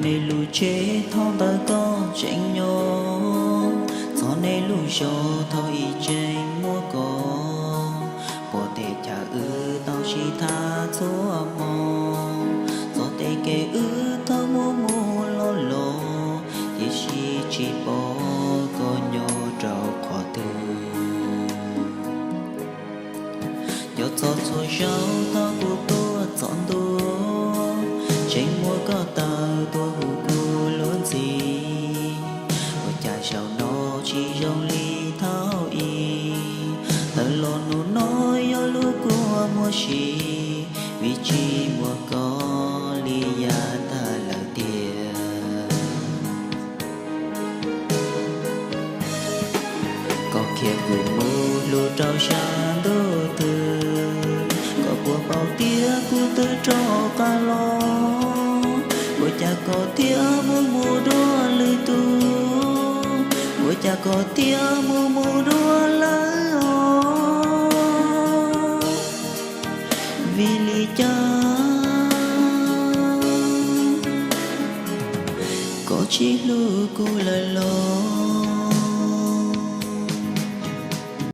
Nej lub tsev thaum ntawd koj tseem nyob, txog nej lub zos thaum ub tseem muaj koj. Puag tej chaw wb tau sib tham txhua hmo, txog tej kev wb tau mus mus los los, tiam sis tsis pom koj nyob rau qhov twg. Nco txog txhua zaus thaum kuv tuaj txog ntua, tseem muab koj tawm tuaj hu kuv luag ntxhi. Ua cas zaum no tsis zoo li thaum ub, tawm los hnub no yog lub kua muag si, vim tsis muaj koj li yav tag lawm tiag. Koj khiav kuv mus hlub rau sab ntuj twg, koj puas paub tias kuv twb rov qab los? Ua cas koj thiaj mus mus dua lwm tus? Ua cas koj thiaj mus mus dua lawm os? Vim li cas koj tsis hlub kuv lawm los?